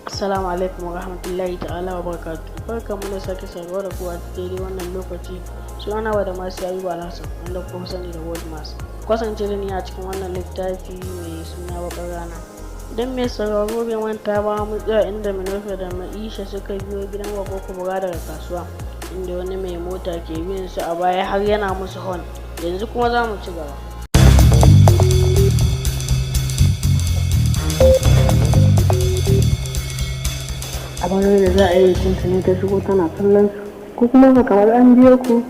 Assalamu alaikum wa rahmatullahi ta'ala wa barakatuh. Barkanmu da sake saduwa da ku a daidai wannan lokaci. Sunana Badamasi Ayuba Alhassan, wanda kuka sani da World Mass. Kasance da ni a cikin wannan littafi mai suna Baƙar Rana. Idan mai sauraro bai manta ba, mun tsaya inda Minofa da Maisha suka biyo gidan Bako Kubura daga kasuwa, inda wani mai mota ke bin su a baya har yana musu hon. Yanzu kuma za mu ci gaba. Amaryar da za a yi bikinta ne ta shigo tana kallon su. Ko kuma ba kamar an biyo ku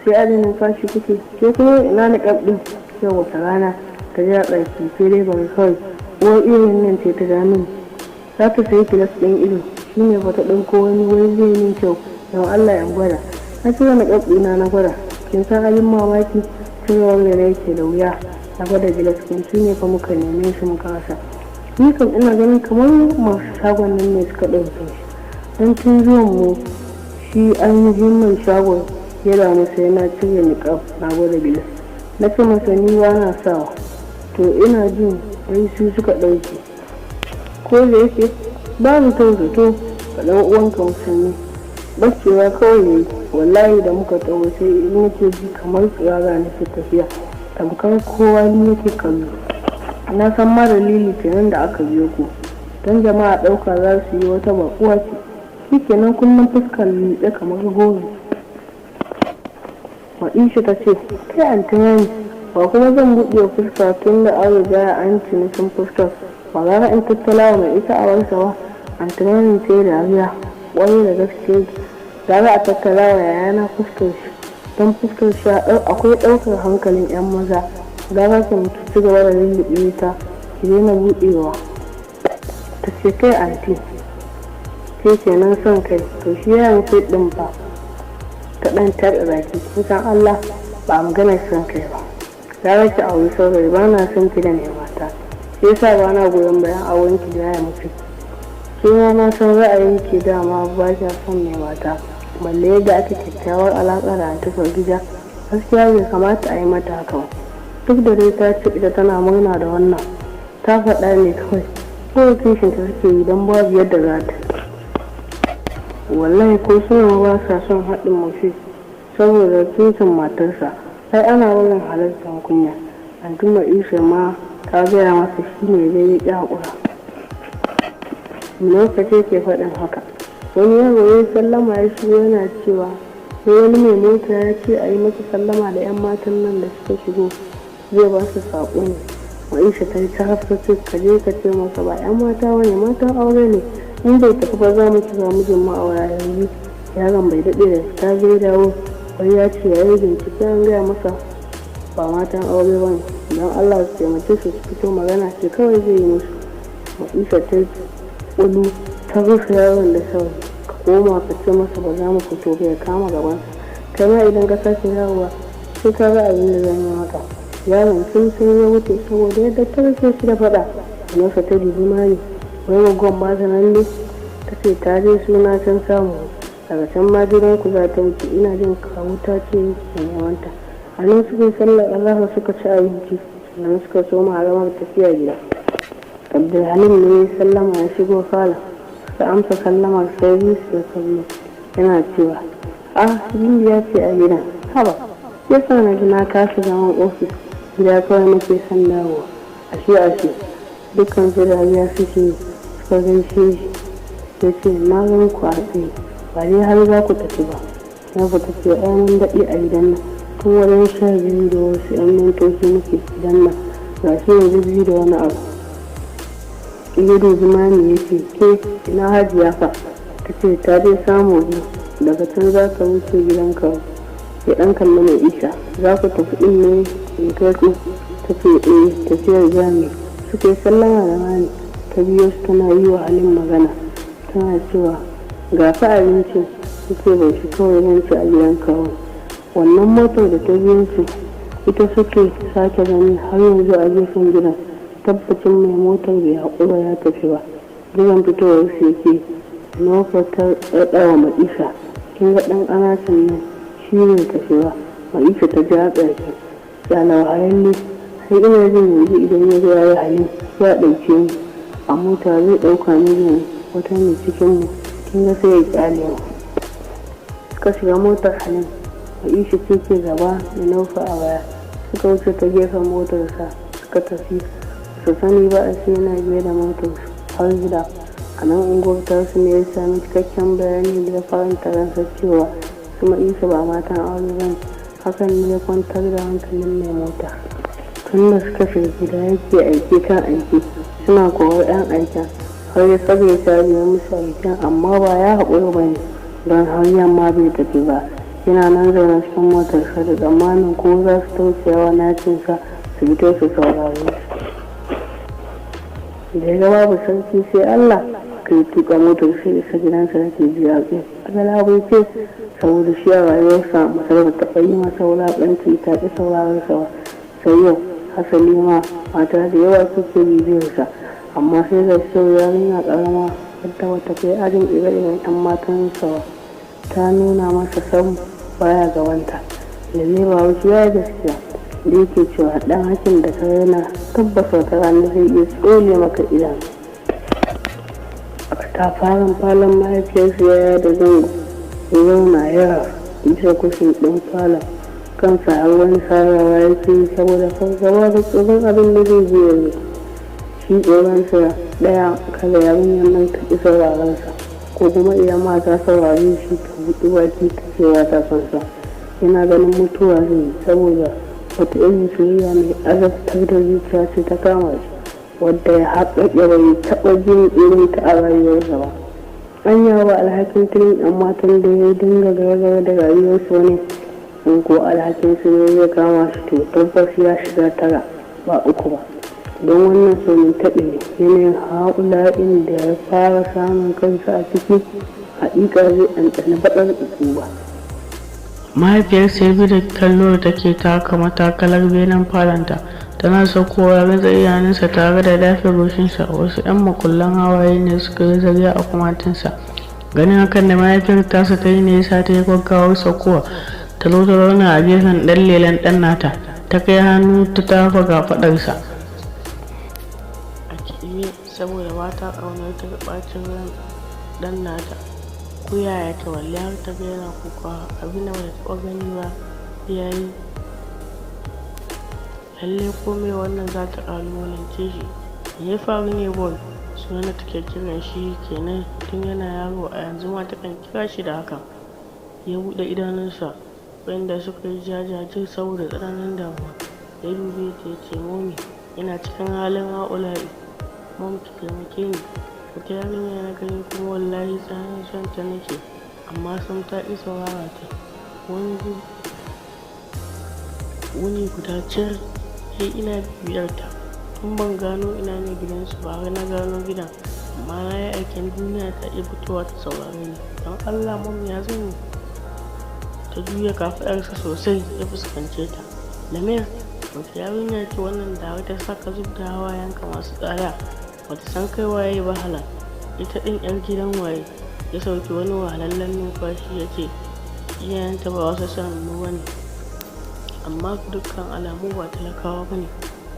sai aje numfashi kuke. Ke kuma ina niƙab ɗin? Yau wata rana ta ja tsaki, sai dai bari kawai. Uwar irin nan ce ta ja min. Za ta sayi gilas ɗin ido, shi ne fa ta ɗauko wani wai zai min kyau, don Allah in gwada. Na cire niƙab ɗina na gwada. Kin san abin mamaki, cirewar da yake da wuya na gwada gilas ɗin, shi ne fa muka neme shi muka rasa. Ni kam ina ganin kamar masu shagon nan ne suka ɗauke shi, don tun zuwan mu shi ainihin mai shagon ya damu sai na cire niƙab na gwada gilas. Na ce masa ni ba na sawa. To ina jin dai su suka ɗauke. Ko da yake babu kyau zato ga ɗan uwanka musulmi. Bacewa kawai yayi. Wallahi da muka taho sai nake ji kamar tsirara nake tafiya, tamkar kowa ni yake kallo. Na san ma dalili kenan da aka biyo ku, don jama'a ɗauka za su yi wata baƙuwa ce. Shi kenan kullum fuskar liƙe kamar goro. Maisha ta ce, kai Anty Mami, ba kuma zan buɗe fuska tun da an riga an cinikin fuskar, ba gara in tattala wa mai ita a warsa ba. Anty Mami ta yi dariya. Ƙwarai da gaske, gara a tattala wa yayana fuskar shi, don fuskar shi akwai ɗaukar hankalin 'yan maza. Gara ki mutu ci gaba da lulluɓe ta, ki daina buɗewa. Ta ce, kai anti, ke kenan son kai. To shi yayan kai ɗin fa? Ta ɗan taɓe baki. Kin san Allah, ba maganar son kai ba. Gara ki auri saurayi, ba na son ki da mai mata. Shi yasa ba na goyon bayan auren ki da yaya mutum. Ke ma na san ra'ayin ki, dama ba kya son mai mata. Balle yadda ake kyakkyawar alaƙa da Anty Fargija, gaskiya bai kamata a yi mata haka ba. Duk da dai ta ce ita tana murna da wannan, ta faɗa ne kawai. Kawai kishinta suke yi, don babu yadda za ta. Wallahi ko suna ba sa son haɗin mafi saboda kishin matarsa. Ai ana barin halartar kunya. Anty Maisha ma ta gaya masa, shi ne dai ya ƙi haƙura. Lokaci ke faɗin haka, wani yaro ya sallama ya shigo yana cewa sai wani mai mota ya ce a yi masa sallama da 'yan matan nan da suka shigo, zai ba su saƙo ne. Maisha ta yi ta ce, ka je ka ce masa ba 'yan mata ba ne, matan aure ne. In bai tafi ba za mu kira mijin ma'aura yanzu. Yaron bai daɗe da fita zai dawo, wai ya ce ya yi bincike an gaya masa ba matan aure ba ne, don Allah su taimake su su fito, magana ce kawai zai yi musu. Maisha ta ƙulu ta rufe yaron da sauri. Ka koma ka ce masa ba za mu fito ba, ya kama gabansa. Kai ma idan ka sake dawowa sai ka ga abin da zan yi maka. Yaron sun sai ya wuce saboda yadda ta rufe shi da faɗa. Masa ta dubi Mami, wai gwaggon ba ta nan ne? Ta ce ta je suna can samu, daga can ma gidanku za ta wuce, ina jin kawu ta ce ke neman ta. A nan suka yi sallar azahar suka ci abinci, sannan suka soma haramar tafiya gida. Abdulhalim ne ya sallama ya shigo falon. Suka amsa sallamar, sai biyu da kallo, yana cewa, ah, ya ce a gidan. Haba, yasa na ji na kasa zaman ofis, gida kawai nake son dawowa. Ashe ashe. Dukkan su dariya suke, suka gaishe shi. Ya ce, na gan ku a tsaye, ba dai har za ku tafi ba? Na fita ce, ai mun daɗe a gidan nan, tun wajen 12 da wasu 'yan mintoci muke gidan nan, ga shi yanzu 2 da wani abu. Ya dubi Mami ya ce, ke ina Hajiya fa? Ta ce ta je samu biyu, daga can za ka wuce gidanka. Ya ɗan kalli mai isa, za ku tafi ɗin ne in kai ku? Ta ce eh, tafiyar jami. Suka yi sallama da Mami, ta biyo su tana yi wa Halim magana, tana cewa ga fa abincin. Ce bai shi kawai, zan ci a gidan kawo. Wannan motar da ta biyo su ita suke sake gani har yanzu a gefen gidan. Tabbacin mai motar bai haƙura ya tafi ba, jiran fitowar su yake. Nofa ta raɗa wa Maisha, kin ga ɗan ƙanacin nan, shi ne tafi ba. Maisha ta ja tsaki, ya wahalalle. Sai ina jin yanzu idan ya zo ya yi Halim ya ɗauke mu a mota, zai ɗauka mijin. Wata mai cikinmu, kin ga sai ya kyale mu. Suka shiga motar Halim. Ma'isha ce ke gaba da Naufa a baya. Suka wuce ta gefen motarsa suka tafi. Su sani ba a sai yana biye da motarsu har gida. A nan unguwar tasu ne ya sami cikakken bayani da ya faranta ransa cewa su Ma'isha ba matan aure ba ne. Hakan ne ya kwantar da hankalin mai mota. Tun da suka shiga gida yake aiki kan aiki, suna korar 'yan aiken, har ya tsagaita biya musu aiken, amma ba ya haƙura ba ne, don har yamma bai tafi ba. Yana nan zaune cikin motarsa da tsammanin ko za su tausaya wa nacinsa su fito su saurare shi. Da ya ga babu sarki sai Allah, kai tuka motar sai isa gidansa da ke GRA. A galabaice, saboda shi a rayuwarsa matar ba taɓa yi masa wulaƙanci ta ƙi sauraron sa ba sai yau. Hasali ma mata da yawa suke bibiyarsa, amma sai ga shi yarinya ƙarama wadda bata kai ajin ire-iren 'yan matansa ba ta nuna masa sam baya gabanta. Lalle Bahaushe ya yi gaskiya da yake cewa ɗan hakin da ka raina tabbas wata rana zai iya tsole maka idanu. A katafaren falon mahaifiyarsa ya da zango, ya zauna ya bisa kushin ɗin falon, kansa har wani sarawa yake yi saboda fargaba da tsoron abin da zai je ya zo. Shi tsoronsa ɗaya, kada yarinyar nan ta ƙi sauraronsa, ko kuma idan ma ta saurare shi ta buɗi baki ta ce ba ta son sa. Yana ganin mutuwa zai yi, saboda wata irin soyayya mai azabtar da zuciya ce ta kama shi, wadda ya haƙaƙe bai taɓa jin irin ta a rayuwarsa ba. Anya ba alhakin tilin 'yan matan da ya dinga gare da rayuwarsu ne? In ko alhakin su ne zai kama shi, to tabbas ya shiga tara ba uku ba, don wannan somin taɓi ne. Yanayin ha'ula'in da ya fara samun kansa a ciki, haƙiƙa zai ɗanɗani baƙar ba. Mahaifiyarsa ya bi da kallo da take taka matakalar benen falonta. Tana saukowa ya rintsa idanunsa tare da dafe goshinsa. Wasu 'yan makullan hawaye ne suka yi zariya a kumatunsa. Ganin hakan da mahaifiyar tasa ta yi ne yasa ta yi gaggawar saukowa. Ta zo ta zauna a gefen ɗan lelen ɗan nata, ta kai hannu ta tafa kafaɗarsa. A kiɗime, saboda ba ta ƙaunar ta ga ɓacin ran ɗan nata ko yaya yake, balle har ta ga yana kuka, abin da bata taɓa gani ba ya yi. Lallai ko me wannan za ta ƙalubalance shi. Me ya faru ne, boy? Sunan da take kiran shi kenan tun yana yaro, a yanzu ma takan kira shi da hakan. Ya buɗe idanunsa waɗanda suka yi jajajir saboda tsananin damuwa, ya dube ta ya ce, "Mommy, ina cikin halin ha'ula'i. Mom, ki taimake ni. Wata yarinya na gani kuma wallahi tsananin son ta nake, amma sam ta ƙi saurara ta. Wani wuni guda cir sai ina bibiyar ta, tun ban gano ina ne gidansu ba har na gano gidan, amma na yi aiken duniya ta ƙi fitowa ta saurare ni. Don Allah mom, ya zan yi?" Ta juya kafaɗarsa sosai ya fuskance ta. "Lamir, wata yarinya ce wannan da har ta sa ka zub da hawayenka masu tsada? Bata san kai waye ba halan. Ita ɗin 'yar gidan waye?" Ya sauki wani wahalallen numfashi ya ce, "Iyayenta ba wasu sanannu ba ne, amma dukkan alamu ba talakawa ba ne.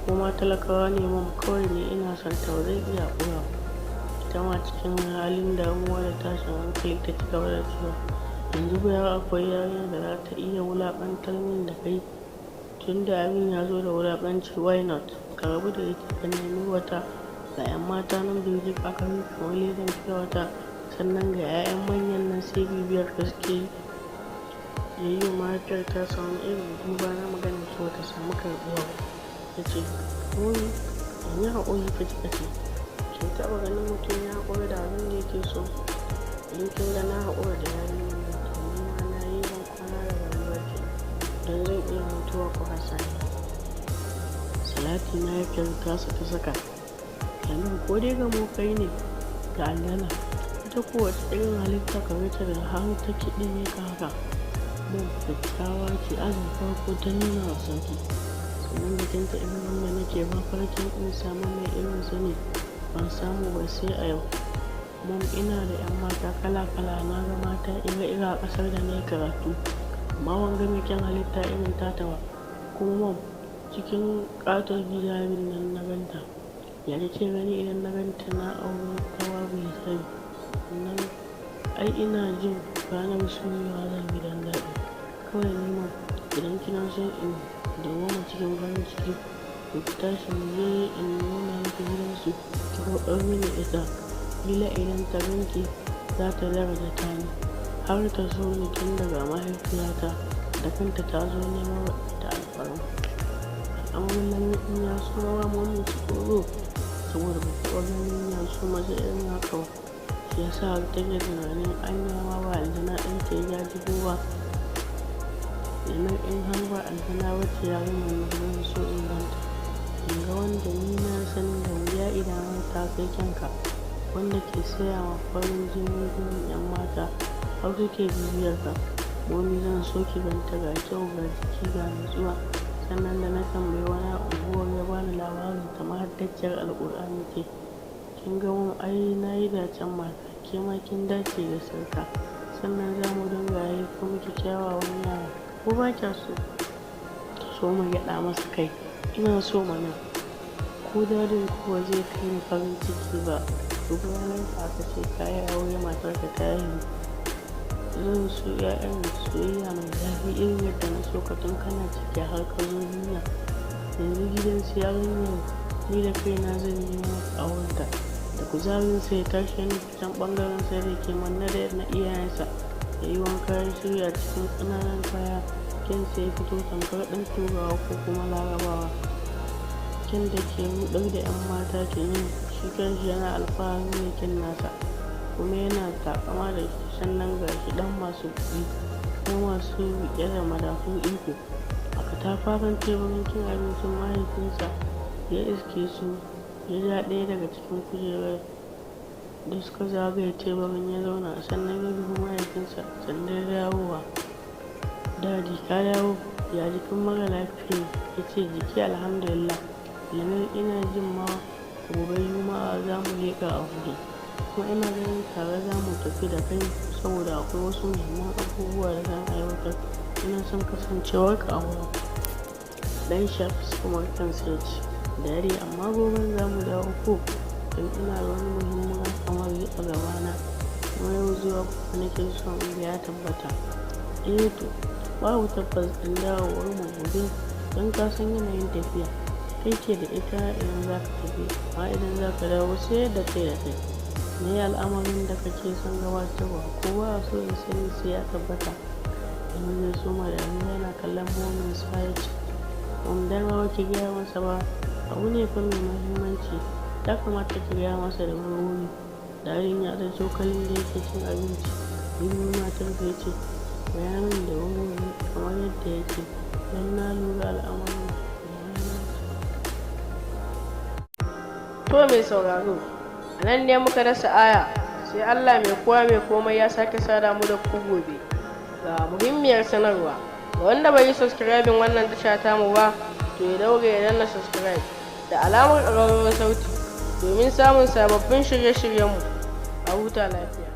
Ko ma talakawa ne mom, kawai ne ina son ta, ba zan iya haƙura ba." Ita ma cikin halin damuwa da tashin hankali ta ci gaba da cewa, "Yanzu har akwai yarinyar da za ta iya wulaƙantar min da kai? Tun da abin ya zo da wulaƙanci, why not ka rabu da ita ka nemi wata? Ga 'yan mata nan birjik a gari kamar ledan fiye wata, sannan ga 'ya'yan manyan nan sai bibiyar ka suke yi." Ya yi wa mahaifiyar tasa wani irin duba na maganar su bata samu karɓuwa ba. Ya ce, "Mommy, in yi haƙuri fa kika ce. Kin taɓa ganin mutum ya haƙura da abin da yake so? In kin ga na haƙura da yarinyar nan, to ni ma na yi ban kwana da rayuwa kenan, don zan iya mutuwa ku rasa ni." Salati mahaifiyar tasa ta saka. "Lamir, ko dai gamo kai ne da aljana? Ita ko wace irin halitta gare ta da har ta kiɗime ka haka?" "Mom, kyakkyawa ce, ajin farko," ta nuna wa sarki. "Sannan jikinta irin wanda nake mafarkin in samu mai irinsa ne, ban samu ba sai a yau. Mom, ina da 'yan mata kala-kala, na ga mata ire-ire a ƙasar da na yi karatu, amma ban ga mai kyan halitta irin tata ba. Kuma mom, cikin ƙaton hijabin nan na ganta. Ya kike gani idan na ganta na aure ta babu hisabi?" Nan ai ina jin ranar sumewa zan yi don daɗi. Kawai ni ma idan kina son in dawwama cikin farin ciki, to ki tashi mu je in nuna miki gidansu, ki roƙar mini ita. Ƙila idan ta ganki za ta daraja ni har ta so ni, tun daga mahaifiyata da kanta ta zo neman ta alfarma. Al'amarin Lamir ɗin ya soma ba momin su tsoro, saboda ba ta taɓa ganin ya so mace irin haka ba. Shi ya sa har take tunanin anya ma ba aljana ɗanta ya jajibo ba. Lamir, in har ba aljana ba ce yarinyar nan, zan so in ganta. In ga wanda ni na san da wuya idan har ta kai kyanka, wanda ke saya ma farin jini gun 'yan mata har suke bibiyar ka. Momi, zan so ki ganta, ga kyau, ga jiki, ga nutsuwa. Sannan da na tambayi wani a unguwar, ya bani labarin ta, mahaddaciyar Alƙur'ani ce. Kin ga mom, ai na yi dacen mata, ke ma kin dace da sirka. Sannan za mu dinga haifo miki kyawawan yara. Ko ba kya so? Ta soma gyaɗa masa kai. Ina so mana. Ko dadin ku ba zai kai ni farin ciki ba duk ranar da aka ce ka yi aure, matarka ta haihu. Zan so 'ya'yan soyayya mai zafi irin yadda na so ka tun kana ciki har ka zo duniya. Yanzu gidan su yarinyar, ni da kaina zan nemo maka aurenta. Da kuzarinsa ya tashi ya nufi can ɓangaren sa da ke manne da na iyayensa. Ya yi wanka, ya shirya cikin ƙananan kaya. Kyansa ya fito tamkar ɗan Turawa ko kuma Larabawa. Kyan da ke ruɗar da 'yan mata kenan. Shi kanshi yana alfahari da kyan nasa kuma yana taƙama da shi. Sannan ga shi ɗan masu kuɗi kuma masu riƙe da madafun iko. A katafaren teburin cin abincin mahaifinsa ya iske su, ya ja ɗaya daga cikin kujerar da suka zagaye teburin ya zauna, sannan ya dubi mahaifinsa. "Sannu da dawowa, Daddy." "Ka dawo? Ya jikin mara lafiya?" Ya ce, "Jiki alhamdulillah. Lamir, ina jin ma gobe Juma'a za mu leƙa Abuja, kuma ina ganin tare za mu tafi da kai, saboda akwai wasu muhimman abubuwa da zan aiwatar, ina son kasancewarka a wurin." Dan shafi sumar kansa ya ce, "Daddy, amma goben za mu dawo ko? Don ina da wani muhimmin al'amari a gabana, kuma yau zuwa gobe nake son in ga ya tabbata." "Eh to, babu tabbas ɗin dawowar mu gobe, don ka san yanayin tafiya. Kai ke da ita idan za ka tafi, amma idan za ka dawo sai yadda kai da kai. Me al'amarin da kake son gabatarwa? Ko ba a so in sani sai ya tabbata?" Yanzu ya soma dariya yana kallon momin sa ya ce, "Mom, dama ba ki gaya masa ba. Abu ne fa mai muhimmanci, ya kamata ki gaya masa da wuri." Daddyn ya aje cokalin da yake cin abinci, dubi matarsa ya ce, "Gaya min da wuri kamar yadda yake, don na lura al'amarin da muhimmanci." To mai sauraro, a nan ne muka dasa aya, sai Allah mai kowa mai komai ya sake sada mu da ku gobe. Ga muhimmiyar sanarwa, ga wanda bai yi subscribing wannan tasha tamu ba, to ya daure ya danna subscribe da alamar ƙararrawar sauti domin samun sababbin shirye-shiryenmu. A huta lafiya.